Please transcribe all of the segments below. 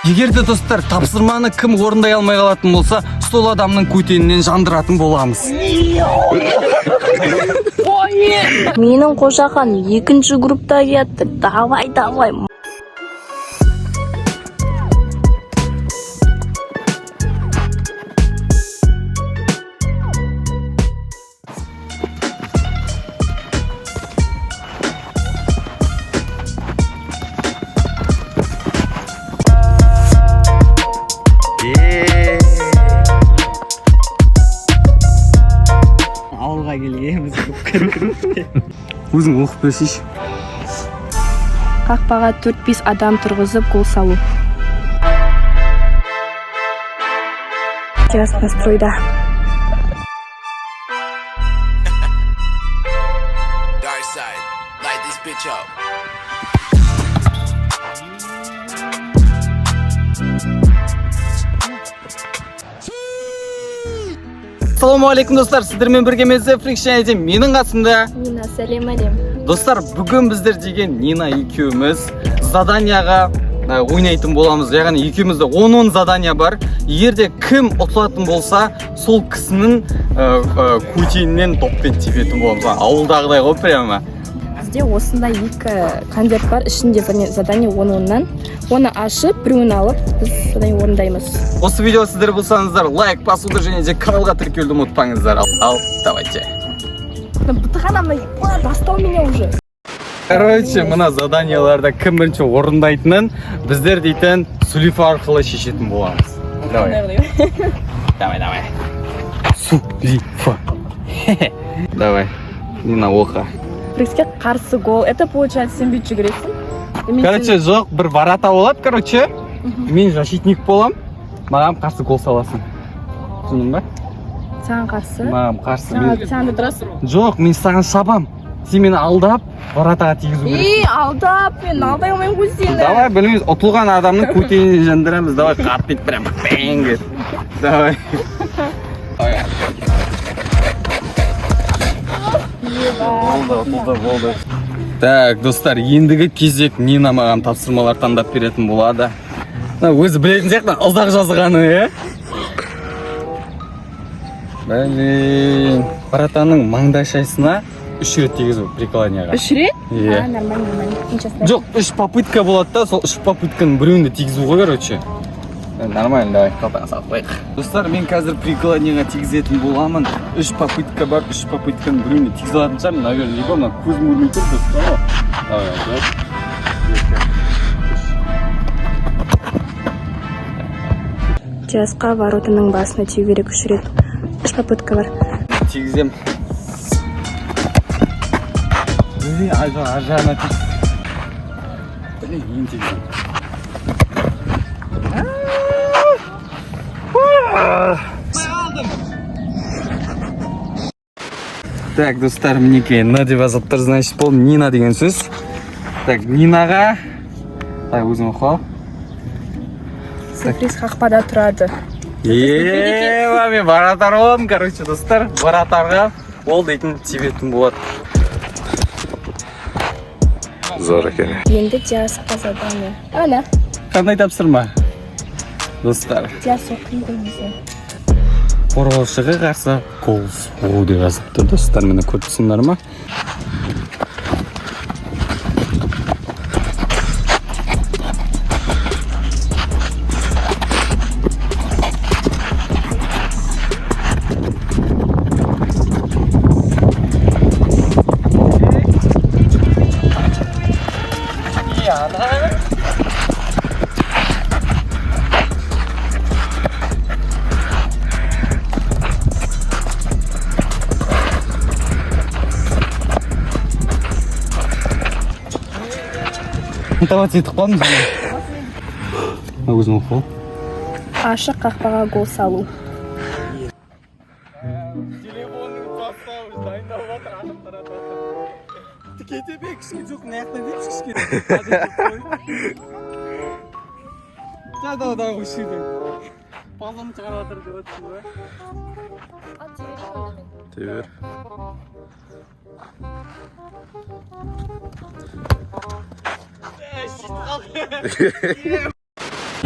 Егер де, достар, тапсырманы кім орындай алмай қалатын болса, сол адамның көтенінен жандыратын боламыз. Менің қожақан екінші группта кетті. Давай, давай. Ауылға келгенбіз. Өзің оқып берсейші. Қақпаға 4-5 адам тұрғызып, гол салу. Сейчас настройда. Dark side, light this bitch up. Ассалаумағалейкум, достар! Сіздермен бірге мен, Зефрик, және де менің қасымда Нина, сәлем, әлем. Достар, бүгін біздер деген Нина екеуміз заданияға ойнайтын боламыз. Яғни екеумізде 10-10 задания бар. Егер де кім ұтылатын болса, сол кісінің көтенінен доппен тебетін боламыз. Ауылдағыдай ғой прямо. Бізде осындай екі конверт бар, ішінде задание 10-10-нан. Оны ашып, біреуін алып, біз задание орындаймыз. Осы видео сіздер болсаңыздар, лайк басуды және де каналға тіркелуді ұмытпаңыздар. Ал давайте. Бытыған ана, достал меня уже. Короче, мына заданияларда кім бірінші орындайтынын біздер дейтін Сулифа арқылы шешетін боламыз. Давай. Давай, давай. Сулифа. Давай. Нина, оқы. Преске қарсы гол. Это получается, сен бүйтіп жүгіресің. И мен Короче, жоқ, бір ворота болады, короче. Мен защитник болам. Маған қарсы гол саласың. Түсіндің ба? Саған қарсы. Маған қарсы. Саған да тұрасың. Жоқ, мен саған шабам. Сен мені алдап, воротаға тигізу керек. И алдап, мен алдай алмаймын ғой сені. Давай, білмейміз, ұтылған адамның көтенін жандырамыз. Давай, қатты ет, прям бэнг ет. Давай. Болды, болды, болды. Так, достар, ендігі кезек Нина маған тапсырмалар таңдап беретін болады. Мына өзі білетін сияқты ұзақ жазғаны, иә? Блин. Вратаның маңдайшасына үш рет тигізу прикладняға. Үш рет? Иә. А, нормально, нормально. Ничего страшного. Жоқ, үш попытка болады да, сол үш попытканың біреуін де тигізу ғой, короче. Нормально, давай, қалтаңа салып қояйық. Достар, мен қазір прикладняға тигізетін боламын. Үш попытка бар, үш попытканың біреуін де тигізе алатын шығармын, наверное, либо мына көзім көрмей тұр, достар. Давай, бір, екі, үш. Диасқа воротаның басына тию керек үш рет. Үш попытка бар. Тигізем. Блин, ар жағына тиг. Блин, енді тигізем. Так, достар, мінекей, Н деп жазылып тұр, значит, бұл Нина деген сөз. Так, Нинаға. Так, өзің оқы ал. Сюрприз қақпада тұрады. Ева, мен вратарь боламын, короче, достар. Вратарға ол дейтін тебетін болады. Зор екен. Енді Диасқа задание. Ана. Қандай тапсырма? Достар, Диас оқиды өзі. Қорғаушыға қарсы гол соғу деп жазып тұр, достар, міне, көріп тұрсыңдар ма? Давайте етіп қалдым. Өзің оқы ал. Ашық қақпаға гол салу. Телефонның тастауы дайындалып жатыр, ашып таратып жатыр. Кете бе, кішкене, жоқ, мына жақта дейікші кішкене. Давай, давай, осы жерден. Базаны шығарып жатыр деп жатсың ба? Тебер.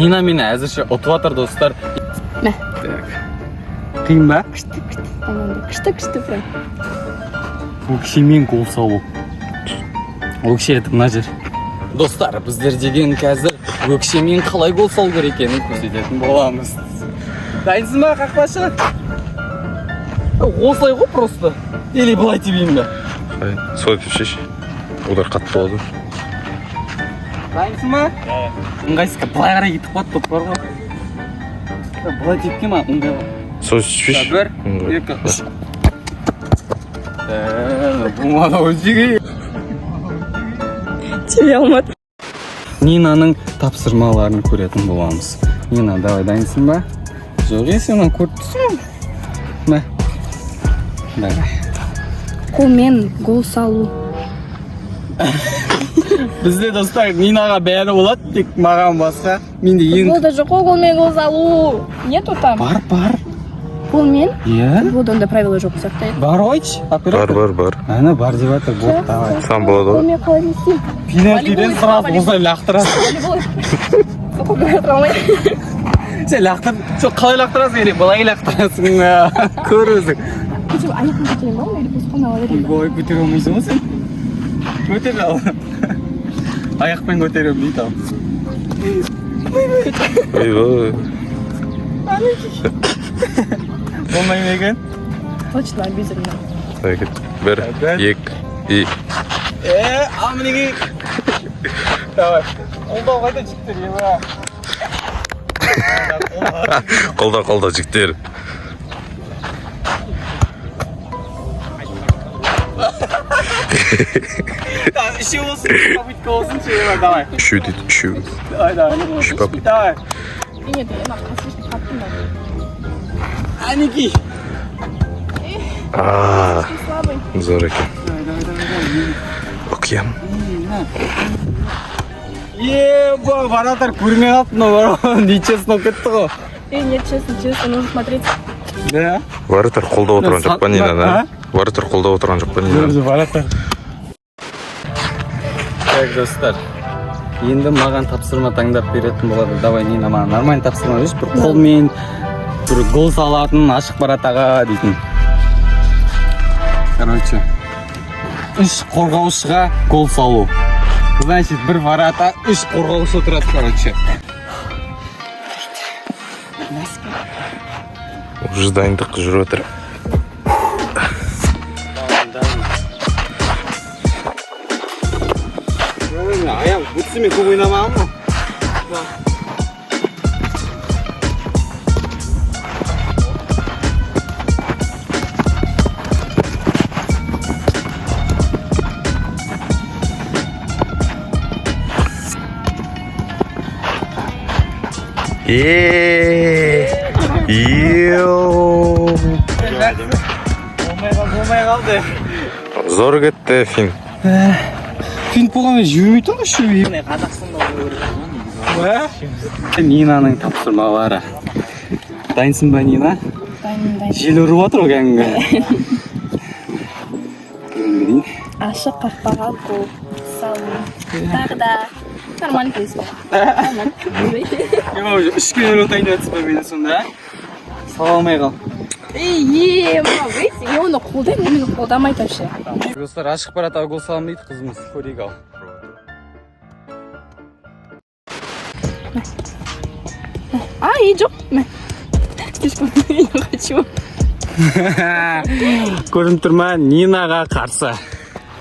Нина мені әзірше ұтып жатыр, достар. Мә. Так. Қиын ба? Күшті, күшті. Анандай күшті, күшті прям. Өкшемен гол салу. Өкше это мына жер. Достар, біздер деген қазір өкшемен қалай гол салу керек екенін көрсететін боламыз. Дайынсың ба, қақпашы? Осылай ғой просто. Или былай тебейін бе? Солай тепшеші. Удар қатты болады. Дайынсың ба? Ыңғайсыз, былай қарай кетіп қалады топ бар ғой. Былай тепкен ма ыңғайлы. Солай тепшеші. Бір, екі, үш. Болмады ғой жеге. Тебе алмады. Нинаның тапсырмаларын көретін боламыз. Нина, давай, дайынсың ба? Жоқ, е, сен оны көріп тұрсың ғой. Мә. Давай. Қолмен гол салу. Бізде, достар, Нинаға бәрі болады, тек маған басқа. Менде ең Футболда жоқ қой қолмен гол салу. Нету там. Бар, бар. Қолмен? Иә. Футболда ондай правила жоқ сияқты. Бар ғой, айтшы, Бар, оператор. бар, бар. Ана бар деп жатыр, болды, давай. Сам болады ғой. Қолмен қалай не істеймін? Пенальтиден сразу осылай лақтырасың. Волейбол. Қолмен лақтыра алмаймын. Сен лақтыр, жоқ, қалай лақтырасың или былай лақтырасың? Көр өзің. Көтеріп, аяқпен көтеремін ба оны или просто қолмен ала беремін ба? Ойбай, көтере алмайсың ғой сен. Көтер ал. Аяқпен көтеремін дейді ал. Ойбай. Болмай ма екен? Точно обидно. Давай, кет. Бір, Бір. екі, и. Е, ал мінекей. Давай. Қолдау қайда, жігіттер, еба. Қолда, қолда, жігіттер. Үшеу болсын, попытка болсыншы, еба, давай. Үшеу дейді, үшеу. Давай, давай. Үш попытка. Давай. И нет, я мына слишком қатты мынау. Әнекей. А, Слабый. зор екен. Давай, давай, давай, давай. Океан. Еба, вратарь көрмей қалыпты мынау бар ғой. Нечестно болып кетті ғой. Эй, нет, честно, честно, нужно смотреть. Да? Вратарь қолдап отырған жоқ па Нинаны? А? Вратарь қолдап отырған жоқ па Нинаны? Өзі вратарь. Так, достар. Енді маған тапсырма таңдап беретін болады. Давай, Нина, маған нормальный тапсырма берші. Бір қолмен, бір гол салатын, ашық вратаға дейтін. Короче, үш қорғаушыға гол салу. Значит, бір ворота, үш қорғаушы отырады, короче. Уже дайындық жүріп жатыр. Аяқ бутсымен көп ойнамаған ғой. Е, Йоу. Болмай қалды, болмай қалды. Зор кетті фин. Финт болғанмен жібермей тұр ғой үшеуі. Нинаның тапсырмалары. Дайынсың ба, Нина? Дайын, дайын. Жел ұрып жатыр ғой кәдімгі. Көрінбейін. Ашық қақпаға гол салу. Тағы да нормально, в принципе. Нормально. Ема, уже үшке нөл ұтайын деп жатсың ба мені сонда, а? Сала алмай қал. Ей, ема, видите, мен оны қолдаймын, ол мені қолдамайды вообще. Достар, ашық вратаға гол саламын дейді қызымыз. Көрейік ал. А, и жоқ. Мә. Слишком не хочу. Көрініп тұр ма, Нинаға қарсы.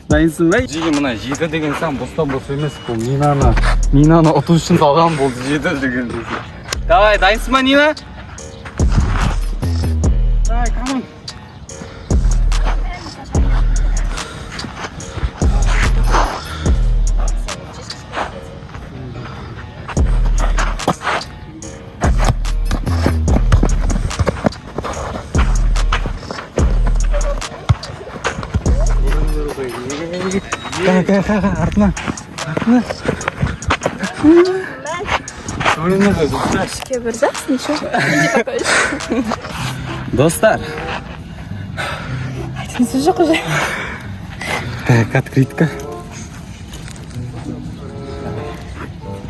Дайынсың ба? Жеге, мына жеті деген сан бостан бос емес. Бұл Нинаны ұту үшін салған болды жеті деген. Давай, дайынсың ба, Нина? Давай, come on. Артына, артына. Көрінді ғой, достар. Үшке бір жақсы, ничего. Менде пока үш. Достар, Айтқан сөз жоқ уже. Так, открытка.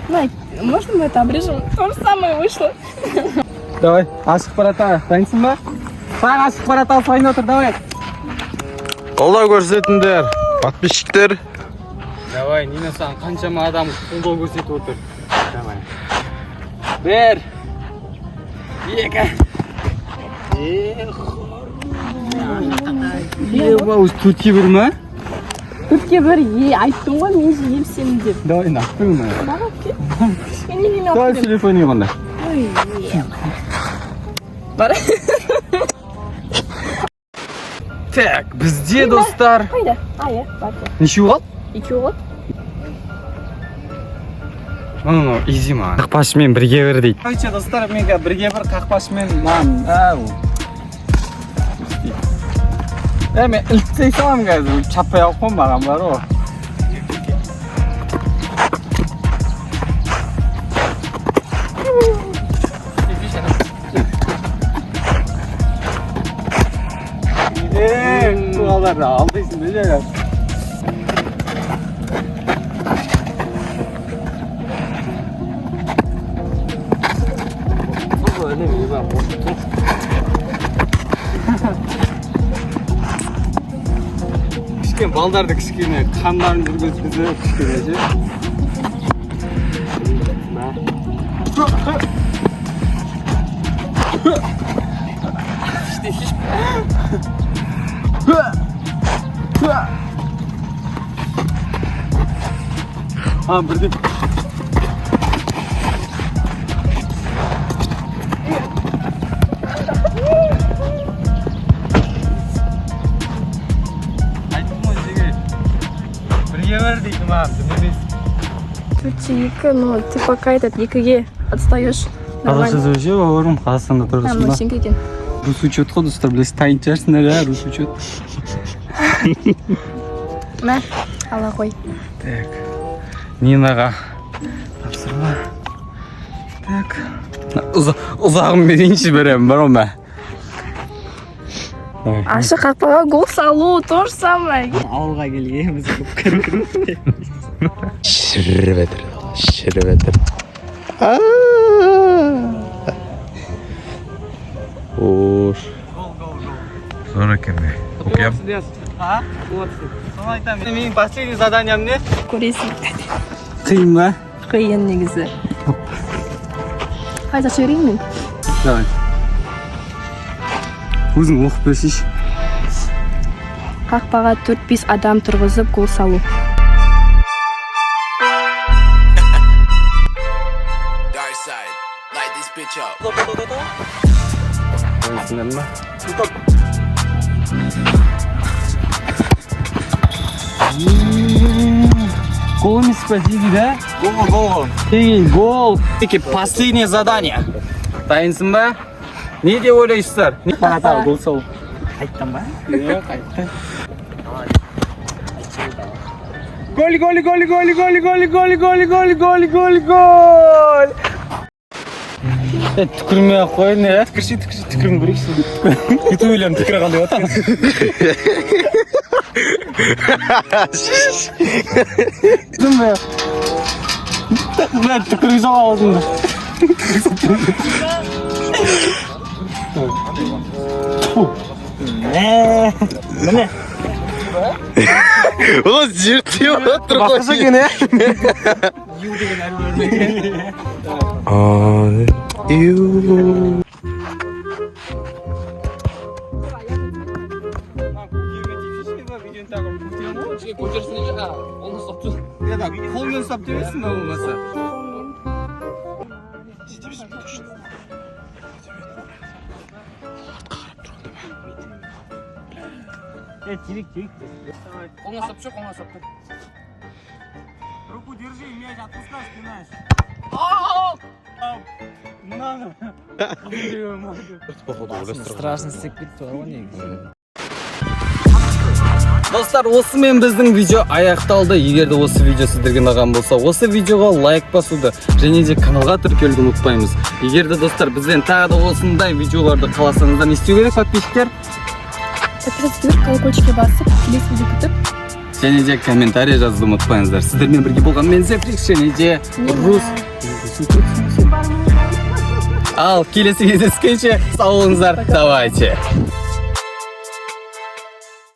Мына Можно мы это обрежем? То же самое вышло. Давай, ашық ворота. Дайынсың ба? Саған ашық ворота салайын отыр, давай. Қолдау көрсетіңдер, подписчиктер. Давай, Нина, саған қаншама адам қолдау көрсетіп отыр. Давай. Бір. Екі. Ева, өзі 4-1 ма? 4-1, е, айттым ғой, мен жеймін сені деп. Давай, на, қойма. Маған кел. Мен неге мен Давай алып келемін? телефон онда. Ой, е. Бар. Так, бізде, достар. Қайда? А, иә, бар. Нешеу қалды? Екеу ғой. Ну, изи маған. Қақпашымен бірге бір дейді. Короче, достар, мен қазір бірге бір қақпашымен маған, ау. Мен іліктей саламын қазір, чаппай алып қой маған бар ғой. Балдарды алдайсың да жаңа. Кішкене балдарды кішкене қандарын жүргізгізіп кішкене ше. А, бірде. Айттым ғой жеге. Бірге бір дейді маған, дым емес. 4-2, но ты пока этот екіге отстаешь. Нормально. Қазақша сөйлесе, бауырым, Қазақстанда А, тұрасың мынау ба? сенікі екен. Рус учет қой, достар, білесіз, танитын шығарсыңдар, иә, рус учет. Мә, ала қой. Так, Нинаға тапсырма. Так. Ұзағын берейінші беремін, бар ма? Давай. Ашық қақпаға гол салу, то же самое. Ауылға келгенбіз. Шіріп жатыр, шіріп жатыр. Ош. Зор екен бе. Оқиям. А? Соны айтамын. Менің последний заданиям не? Көресің. Қиын ба? Қиын негізі. Қайда жіберейін мен? Давай. Өзің оқып берсейші. Қақпаға 4-5 адам тұрғызып гол салу. Dark side, light this bitch up. Түсіндің ба? Гол емес па дейді да? Гол, гол. Ей, гол. Теке, последнее задание. Дайынсың ба? Не деп ойлайсыздар? Ворота, гол салу. Айттым ба? Жоқ, айттым. Гол, гол, гол, гол, гол, гол, гол, гол, гол, гол, гол, гол. Түкірмей ақ қояйын, ә? Түкірші, түкірші, түкірін көрейікші. Ютуберлердің түкірі қандай болады? Бля, түкіріп сал аузымды. Міне. Ол зерттеп отыр ғой. Басқаша екен, ә? On you. Қолмен ұстап тебесің ба болмаса? Қолыңа ұстап тұр, қолыңа ұстап тұр. Руку держи, мяч отпускаешь, пинаешь. Мынаны. Страшно істеп кетті ғой негізі. Достар, осымен біздің видео аяқталды. Егер де осы видео сіздерге ұнаған болса, осы видеоға лайк басуды және де каналға тіркелуді ұмытпаймыз. Егер де, достар, бізден тағы да осындай видеоларды қаласаңыздар, не істеу керек, подписчиктер? Подписаться етіп, колокольчикке басып, келесі видео күтіп. Және де комментарий жазуды ұмытпаңыздар. Сіздермен бірге болған мен Зефрикс және де Нина. Рус. Ал келесі кездескенше сау болыңыздар, давайте.